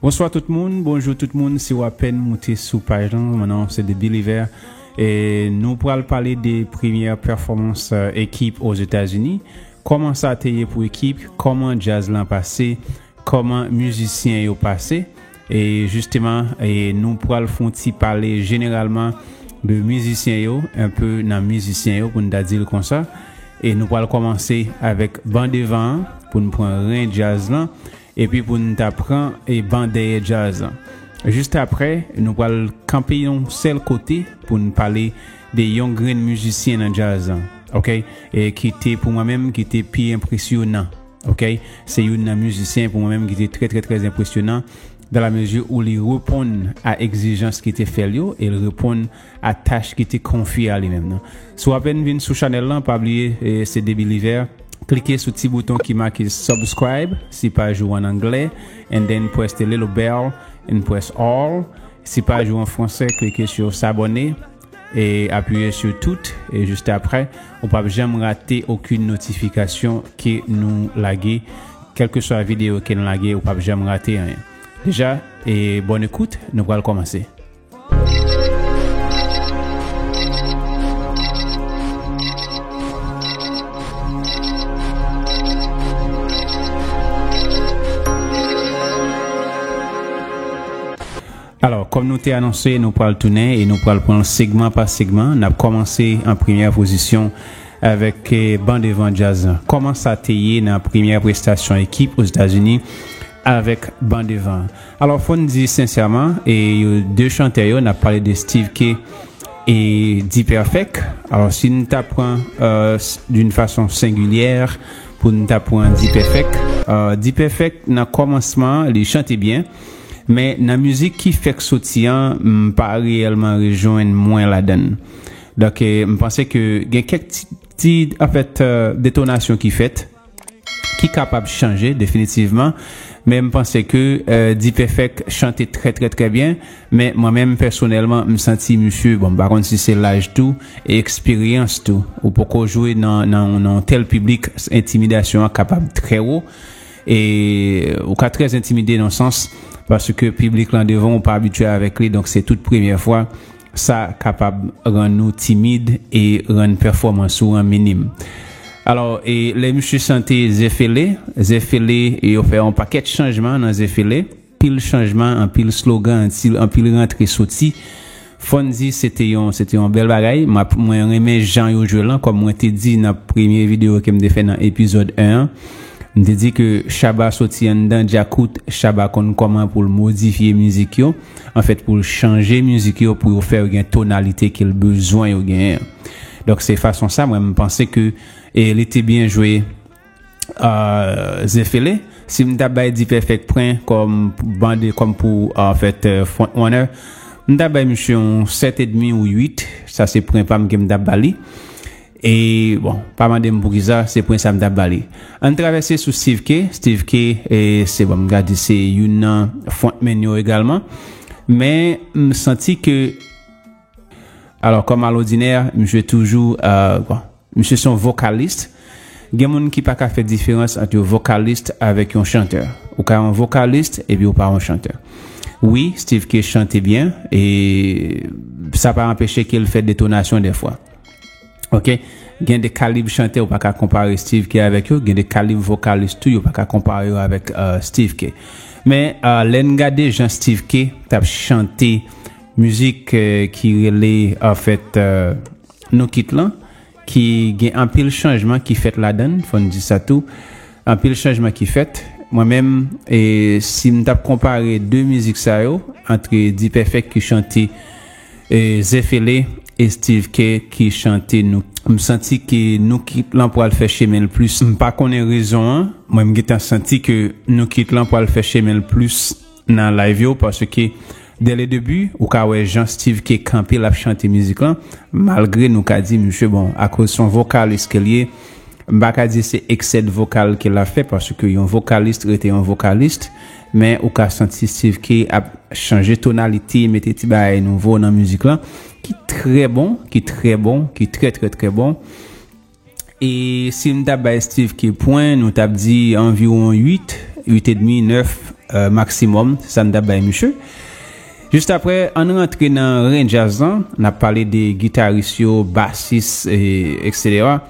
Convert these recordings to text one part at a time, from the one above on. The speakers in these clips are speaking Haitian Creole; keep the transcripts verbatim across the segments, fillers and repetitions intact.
Bonswa tout moun, bonjou tout moun. Si w apèn moute sou paj lan, mon non se The Believer. E nou pral pale de premyè pèfòmans, euh, ekip Ozetazini. Kòman sa te ye pou ekip? Kòman djaz lan pase? Kòman mizisyen yo pase? E jisteman, e nou pral fè yon ti pale jeneralman de mizisyen yo, enpe nan mizisyen yo, pou n ta di l konsa. E nou pral kòmanse avèk ban devan an, pou n pran ren djaz lan, epi pou n ta pran e ban dèyè djaz lan. Jis apre, nou pral kanpe yon sèl kote pou n pale de yon grenn mizisyen nan djaz lan, oke? E ki te, pou mwen menm, ki te pi enpresyonan, oke? Se youn nan mizisyen, pou mwen menm, ki te trè, trè, trè enpresyonan, dans la mesure où li reponn a egzijans ki te fè l yo, e l reponn a tach ki te konfye a li menm nan. Si w apèn vin sou chanèl lan, pa bliye, e, se The Believer. Klike sou ti bouton ki make subscribe, si paj ou an anglè, and then press the little bell and press all. Si paj ou an fransè, klike sur s'abonner e apiye sur tout, e jis apre, ou p ap janm rate okenn notifikasyon ke nou lage, kèlkeswa videyo ke n lage, ou p ap janm rate anyen. Deja, e bonne écoute, nou pral kòmanse. Alò, kòm nou te anonse, nou pral tounen e nou pral pran l segman pa segman. N ap kòmanse an premyè pozisyon avèk, eh, ban devan djaz lan. Kòman sa te ye nan premyè prestasyon ekip Ozetazini avèk ban devan? Alò, fò n di sensèman, e yo de chantè yo, n ap pale de Steve K e D-Perfect. Alò, si n ta pran, euh, s-, d'une façon singulière, pou n ta pran D-Perfect, euh, D-Perfect, nan kòmansman, li chante byen, men nan mizik ki fèk soti an, m pa reyèlman rejwenn mwen ladan l. Donk, eh, m panse ke gen kèk ti, ti, anfèt, euh, detonasyon ki fèt, ki kapab chanje definitivman, men m panse ke, euh, D-Perfect chante trè, trè, trè byen, men mwen menm, pèsonèlman, m santi misye, bon, m pa konn si se laj tou, e eksperyans tou. Ou poko jwe nan, nan, nan yon tèl piblik, entimidasyon an kapab trè wo, e ou ka trè entimide nan sans, paske piblik lan devan ou pa abitye avèk li, donk se tout premyè fwa, sa kapab rann ou timid e rann pèfòmans ou an minim. Alò, e lè misye chante Zefele, Zefele, e yo fè yon pakèt chanjman nan Zefele, pil chanjman, anpil slogan, anpil, anpil rantre soti. Fò n di se te yon, se te yon bèl bagay. M ap, mwen renmen jan yo jwe l lan, kòm mwen te di nan premye videyo ke m te fè nan epizòd en an. M te di ke Shabba soti anndan djakout, Shabba konn kòman pou l modifye mizik yo, anfèt, pou l chanje mizik yo, pou yo fè yo gen tonalite ke l bezwen yo genyen an. Donk, se fason sa, mwen, m panse ke, e, li te byen jwe, euh, Zefele. Si m ta bay D-Perfect pwen kòm bande, kòm pou, anfèt, euh, frontrunner, m ta bay misye yon sèt edmi ou uit. Sa se pwen pa m ke m ta ba li. E, bon, pa mande m poukisa, se pwen sa m t ap ba li. Ann travèse sou Steve K. Steve K, e, se, bon, m ka di se youn nan frontman yo egalman. Men, m santi ke, alò, kòm alòdinè, misye toujou, euh, bon, misye se yon vokalis. Gen moun ki pa ka fè diferans ant yon vokalis avèk yon chantè. Ou ka yon vokalis, epi ou pa yon chantè. Wi, Steve K chante byen, e sa pa anpeche ke l fè detonasyon dèfwa. Oke? Gen de kalib chantè ou pa ka konpare Steve K avèk yo, gen de kalib vokalis tou yo pa ka konpare yo avèk, euh, Steve K. Men, euh, lè n gade jan Steve K t ap chante mizik, euh, ki rele, anfèt, euh, Nou Kit lan, ki gen anpil chanjman ki fèt ladan l, fò n di sa tou. Anpil chanjman ki fèt. Mwen menm, e, si m t ap konpare de mizik sa yo, ant D-Perfect ki chante, e, Zefele e Steve K ki chante Nou, m santi ke Nou Kit lan pral fè chemen l plis. M pa konnen rezon an, mwen m gentan santi ke Nou Kit lan pral fè chemen l plis nan live yo, paske dès le début, ou ka wè jan Steve K kanpe l ap chante mizik lan, malgre nou ka di misye, bon, akoz se yon vokalis ke l ye, m pa ka di se eksè de vokal ke l ap fè, paske yon vokalis rete yon vokalis, men ou ka santi Steve K ap chanje tonalite, mete ti bagay nouvo nan mizik lan, ki trè bon, ki trè bon, ki trè, trè, trè bon. E si m t ap bay Steve K pwen, nou t ap di anviwon uit, uit edmi, nèf, euh, maksimòm, se sa n t ap bay misye. Jis apre, ann rantre nan ren djaz lan, n ap pale de gitaris yo, basis, e, etsetera.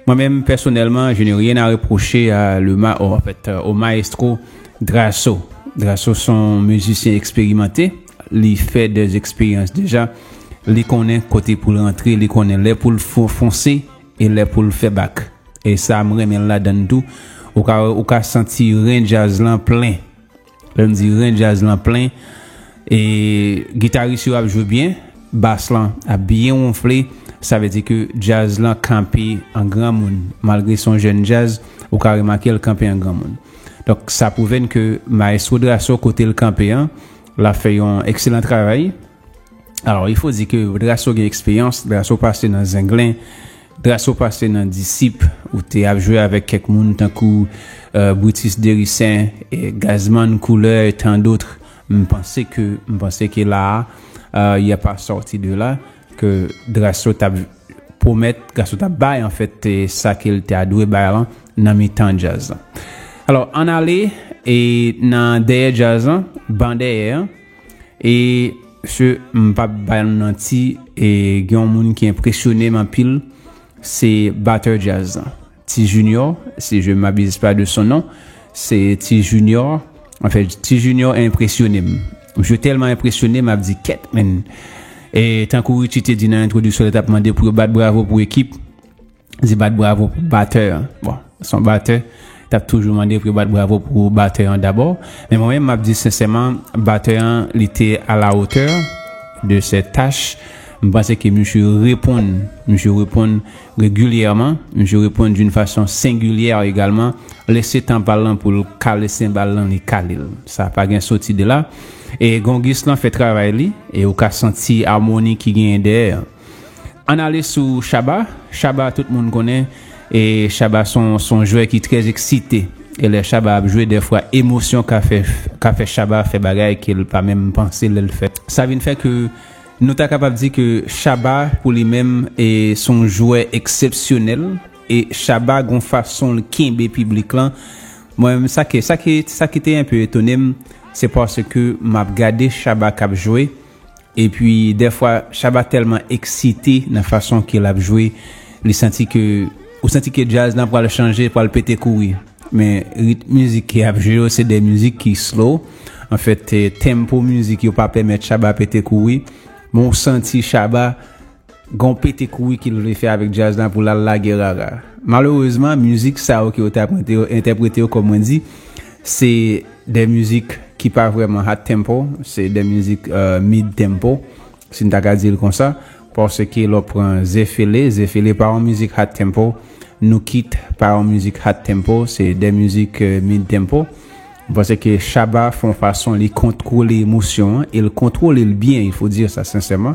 Mwen menm, pèsonèlman, je n'ai rien à reprocher à le ma-, au, en fait, euh, au maestro Drasso. Drasso se yon mizisyen eksperimante, li fè dè eksperyans deja, li konnen kote pou l rantre, li konnen lè pou l fon-, fonse e lè pou l fè bak. E sa, m renmen l ladan l tou. Ou ka, ou ka santi ren djaz lan plen. Lè m di ren djaz lan plen, e gitaris yo ap jwe byen, bas lan ap byen wonfle, sa vle di ke djaz lan kanpe an granmoun. Malgre se yon jèn djaz, ou ka remake l kanpe an granmoun. Donk, sa pwouve n ke Maestro Drasso, kote l kanpe an, l ap fè yon ekselan travay. Alors, il faut dire que Drasso gen eksperyans, Drasso pase nan Zenglen, Drasso pase nan Disip, ou te ap jwe avèk kèk moun tankou, euh, Brutus Dericen, e Gazman Couleur, et tant d'autres. M panse ke, m panse ke la a, euh, il a pas sorti de là, ke Drasso t ap pwomèt, Drasso t ap bay, anfèt, e sa ke l te a dwe bay lan nan mitan djaz lan. Alors, ann ale, e nan dèyè djaz lan, ban dèyè an, e se, m p ap ba nou manti, e gen yon moun ki enpresyone m anpil, se batè djaz lan. Ti Junior, si je m'abuse pas de son nom, se Ti Junior. Anfen, Ti Junior enpresyone m. Misye tèlman enpresyone m, m ap di, "Kèt, men." E tankou Richie te di nan entwodiksyon, li t ap mande pou yo bat bravo pou ekip. Di bat bravo pou batè an. Bon, se yon batè, t ap toujou mande pou yo bat bravo pou batè an dabò. Men mwen menm, m ap di sensèman, batè an, li te à la hauteur de ses tâches. M panse ke misye reponn, misye reponn regilyèman, misye reponn d'une façon singulière également. Lese tan pa l lan pou l kale senbal lan, li kale l. Sa pa gen soti de la. E gongis lan fè travay li, e ou ka santi amoni ki genyen dèyè. Ann ale sou Shabba. Shabba, tout moun konnen, e Shabba se yon, se yon jwè ki trè eksite. E lè Shabba ap jwe, dèfwa, emosyon ka fè, ka fè Shabba fè bagay ke l pa menm panse lè l fè. Sa vin fè ke nou ta kapab di ke Shabba, pou li menm, e se yon jwè eksepsyonèl. E Shabba, gon fason l kenbe piblik lan. Mwen menm, sa ke, sa ke, sa ki te enpe etone m, se paske m ap gade Shabba k ap jwe. Epi, dèfwa, Shabba tèlman eksite nan fason ke l ap jwe, li santi ke, ou santi ke djaz lan pral chanje, pral pete kouri. Men ritm mizik ke y ap jwe yo, se de mizik ki slow. Anfèt, e, tempo mizik yo pa pèmèt Shabba pete kouri. Men ou santi Shabba gon pete kouri ke l vle fè avèk djaz lan pou l al lage rara. Malerezman, mizik sa yo ke yo te entèprete yo, entèprete yo, kòm mwen di, se de mizik ki pa vrèman hot tempo, se de mizik, euh, mid tempo, si n ta ka di l konsa, paske lè w pran Zefele, Zefele pa yon mizik hot tempo, Nukit pa yon mizik hot tempo, se de mizik, euh, mid tempo. M panse ke Shabba fè yon fason li kontwole emosyon an, e l kontwole l byen, il faut dire ça sincèrement.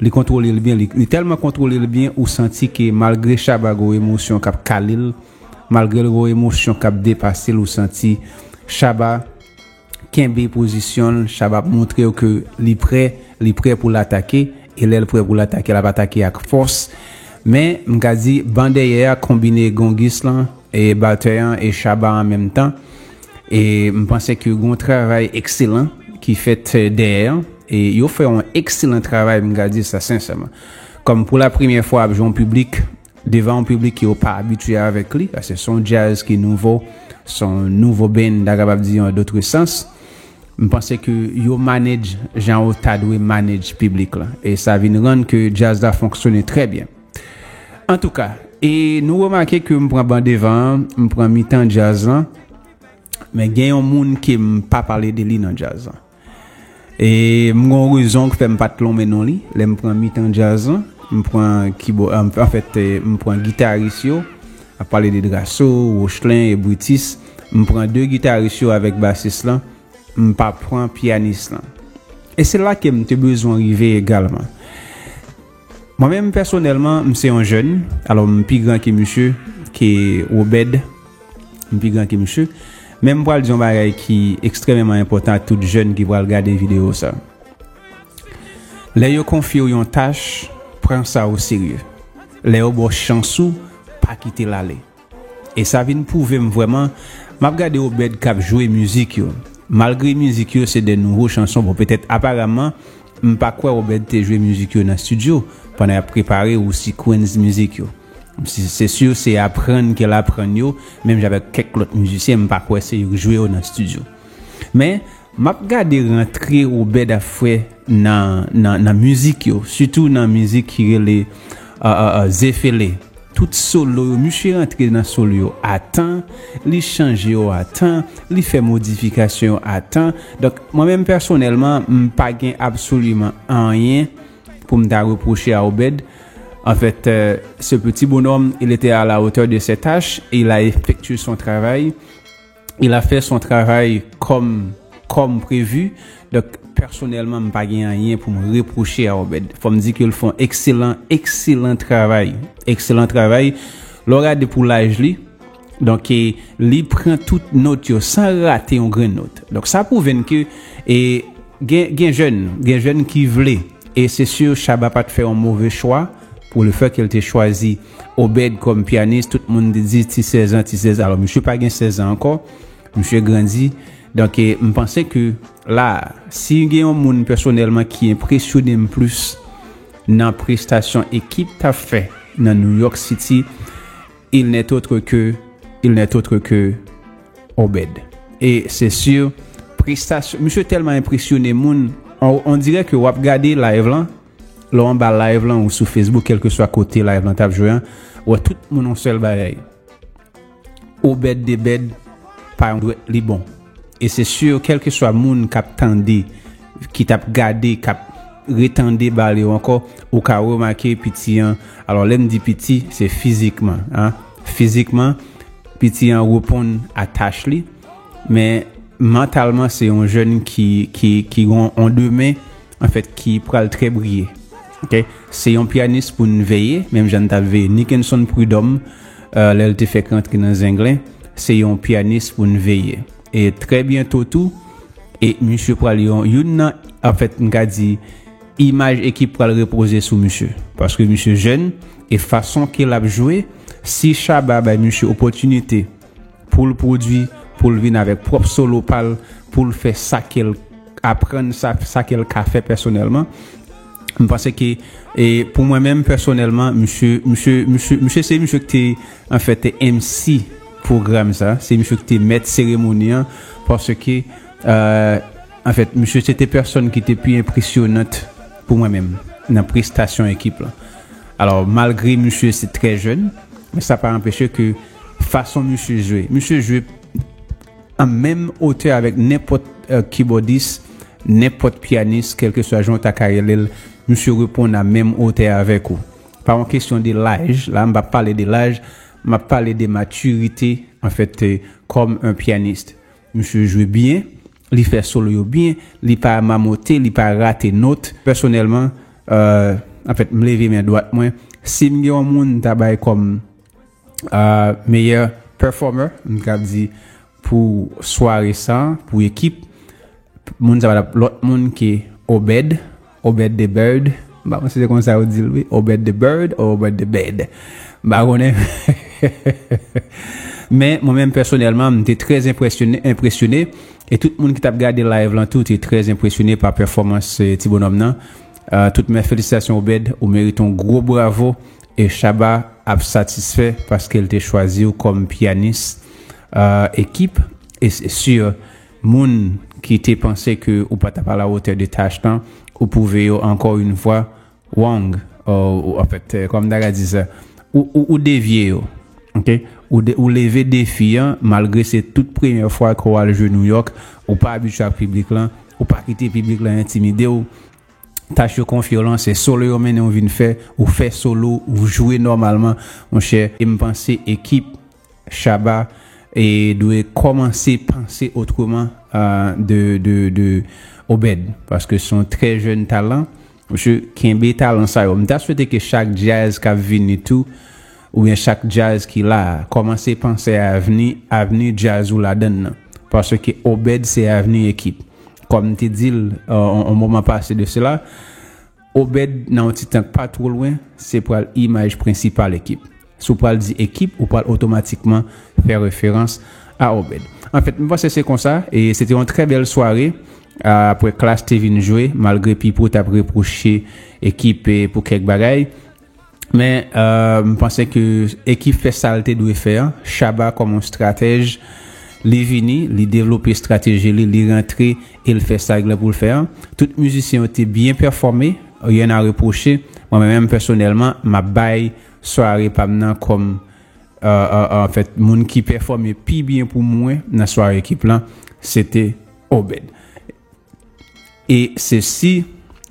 Li kontwole l byen, li, li tèlman kontwole l byen, ou santi ke malgre Shabba gon emosyon k ap kale l, malgre l gon emosyon k ap depase l, ou santi Shabba kenbe pozisyon l, Shabba ap montre w ke li prè, li prè pou l atake, e lè l prè pou l atake, l ap atake ak fòs. Men, m ka di, ban dèyè a konbine gongis lan, e batè an, e Shabba an menm tan. E m panse ke gon travay ekselan ki fèt dèyè an, e yo fè yon ekselan travay, m ka di sa sensèman. Kòm pou la premyè fwa ap jwe yon piblik, devan yon piblik ke yo pa abitye avèk li, paske se yon djaz ki nouvo, se yon nouvo band, ta kapab di an dòt sans. M panse ke yo manage jan yo ta dwe manage piblik la. E sa vin rann ke djaz la fonksyone trè byen. Antouka, e nou remake ke m pran ban devan an, m pran mitan djaz lan, men gen yon moun ke m pa pale de li nan djaz lan. E m gon rezon k fè m pa t lonmen non li. Lè m pran mitan djaz lan, m pran kibo-, an, anfèt, e, m pran gitaris yo. Ap pale de Drasso, Rochlen e Brutus. M pran de gitaris yo avèk basis lan. M pa pran pyanis lan. E se la ke m te bezwen rive egalman. Mwen menm, pèsonèlman, m se yon jèn. Alò, m pi gran ke misye, ke Obed. M pi gran ke misye. Men m pral di yon bagay ki ekstrèmeman enpòtan a tout jèn ki pral gade videyo sa. Lè yo konfye w yon tach, pran sa o serye. Lè yo ba w chans ou, pa kite l ale. E sa vin pwouve m vrèman, M ap gade Obed k ap jwe mizik yo. Malgre mizik yo se de nouvo chanson, bon, petèt, aparaman, m pa kwè Obed te jwe mizik yo nan estidyo pandan y ap prepare ou sequence mizik yo. Se si, se si se aprann ke l aprann yo, menm jan avèk kèk lòt mizisyen, m pa kwè se yo k jwe yo nan estidyo. Men, m ap gade rantre Obed ap fè nan, nan, nan mizik yo, sitou nan mizik ki rele uh, uh, uh, Zefele. Tout solo yo, misye rantre nan solo yo a tan, li chanje yo a tan, li fè modifikasyon yo a tan. Donk, mwen menm pèsonèlman, m pa gen absoliman anyen pou m ta repwoche a Obed. En fait, euh, ce petit bonhomme, il était à la hauteur de ses tâches, il a effectué son travail, il a fait son travail comme, comme prévu. Donk, pèsonèlman, m pa gen anyen pou m repwoche a Obed. Fò m di ke l fè yon ekselan, ekselan travay. Ekselan travay. Lè w gade pou laj li, donk, e, li pran tout nòt yo san rate yon grenn nòt. Donk, sa pwouve n ke, e, gen, gen jèn, gen jèn ki vle. E se si Shabba pa t fè yon move chwa pou le fè ke l te chwazi Obed kòm pyanis. Tout moun te di ti sèz an, ti sèz an. Alò, misye pa gen sèz an ankò. Misye grandi. Donk, e, m panse ke la, si gen yon moun pèsonèlman ki enpresyone m plis nan prestasyon ekip t ap fè nan New York City, il n'est autre que, il n'est autre que Obed. E se si prestasyon, misye tèlman enpresyone moun, on, on dirè ke w ap gade live lan, lè w anba live lan ou sou Facebook, kèlkeswa kote live lan t ap jwe an, w wè tout moun yon sèl bagay. Obed the Bed pa yon dwèt li bon. E se si, kèlkeswa moun k ap tande, ki t ap gade, k ap retande bal yo ankò, ou ka remake piti an. Alò, lè m di piti, se fizikman, en. Fizikman, piti an reponn a tach li, men mantalman, se yon jèn ki, ki, ki gon on demen, anfèt, ki pral trè briye. Ok? Se yon pyanis pou n veye, menm jan n t ap veye Nickenson Prud'homme, euh, lè l te fèk rantre nan Zenglen, se yon pyanis pou n veye. E trè byento tou, e misye pral yon, youn nan, anfèt, m ka di, imaj ekip pral repoze sou misye. Paske misye jèn, e fason ke l ap jwe, si Shabba bay misye opòtinite pou l pwodui, pou l vin avèk pwòp solo pa l, pou l fè sa ke l aprann, sa, sa ke l ka fè pèsonèlman. M panse ke, e, pou mwen menm pèsonèlman, misye, misye, misye, misye se misye ki te, anfèt, M C pwogram sa, se misye ki te mèt seremoni an, paske, euh, anfèt, misye se te pèsòn ki te pi enpresyonant pou mwen menm nan prestasyon ekip lan. Alò, malgre misye se trè jèn, men sa pa anpeche ke fason misye jwe, misye jwe an menm otè avèk nenpòt, euh, kibòdis, nenpòt pyanis, kèlkeswa jan w ta ka rele l, misye reponn a menm otè avèk ou. Pa yon kesyon de laj, la, m p ap pale de laj, m ap pale de matirite, anfèt, euh, kòm yon pyanis. Misye jwe byen, li fè solo yo byen, li pa mamote, li pa rate nòt. Pèsonèlman, euh, anfèt, m leve men dwat mwen. Si m gen yon moun m ta bay kòm, euh, meyè performer, m ka di pou sware sa, pou ekip, moun sa pa t ap lòt moun ke Obed, Obed the Bird. M pa konn si se konsa yo di l, wi. Obed the Bird ou Obed the Bed. M pa konnen. Men, mwen menm pèsonèlman, m te trè enpresyone, enpresyone. E tout moun ki t ap gade live lan tou te trè enpresyone pa pèfòmans, eh, ti bonòm nan. Ah, tout mè felisitasyon, Obed. Ou merite yon gwo bravo. E Shabba ap satisfè paske l te chwazi w kòm pyanis, ah, ekip. E se si moun ki te panse ke ou pa t ap alawotè de tach lan, ou pwouve yo ankò yon fwa wrong. Ou, ou, anfèt, eh, kòm m ta ka di sa, ou, ou, ou devye yo. Ok? Ou, de, ou leve defi an, malgre se tout premyè fwa ke w al jwe New York, ou pa abitye ak piblik lan, ou pa kite piblik lan entimide w. Tach yo konfye w lan, se solo yo mennen w vin fè, ou fè solo, ou jwe nòmalman, monchè. E m panse ekip Shabba e dwe kòmanse panse otreman, ah, de, de, de Obed, paske se yon trè jèn talan. Mesye, kenbe talan sa yo. M ta swete ke chak djaz k ap vini tou, oubyen chak djaz ki la a, kòmanse panse avni, avni djaz ou ladann nan. Paske Obed se avni ekip. Kòm m te di l, euh, on, on moman pase de sela, Obed, nan yon ti tan k pa two lwen, se pral imaj prensipal ekip. Si w pral di ekip, ou pral otomatikman fè referans A Obed. Anfèt, m panse se konsa, e se te yon trè bèl sware. Apre Klass te vin jwe, malgre Pipo t ap repwoche ekip, e, pou kèk bagay. Men, e, m panse ke ekip fè sa l te dwe fè an. Shabba kòm yon stratèj, li vini, li devlope estrateji li, li rantre e l fè sa l gen pou l fè an. Tout mizisyen yo te byen pèfòme, rien à reprocher. Mwen menm, pèsonèlman, m ap bay sware pa m nan kòm, e, e, e, anfèt, moun ki pèfòme pi byen pou mwen nan sware ekip lan, se te Obed. E se si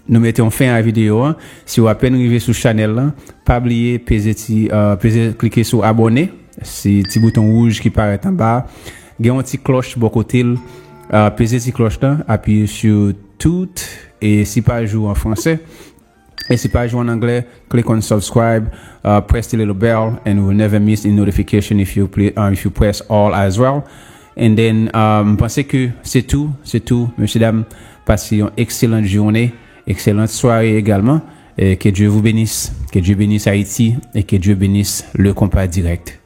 nou mete yon fen a videyo an. Si w apèn rive sou chanèl lan, pa bliye peze ti, e, peze, klike sou abòne, si ti bouton wouj ki parèt anba a. Gen yon ti klòch bò kote l, e, peze ti klòch lan, apiye sou tout, e si paj ou an fransè, e si paj ou an anglè, click on subscribe, uh, press the little bell, and you will never miss a notification if you, play, uh, if you press all as well. And then, um, m panse ke se tou, se tou, mesye dam, pase yon excellente journée, excellente soirée également. Et que Dieu vous bénisse, que Dieu bénisse Haïti et que Dieu bénisse le compas direct.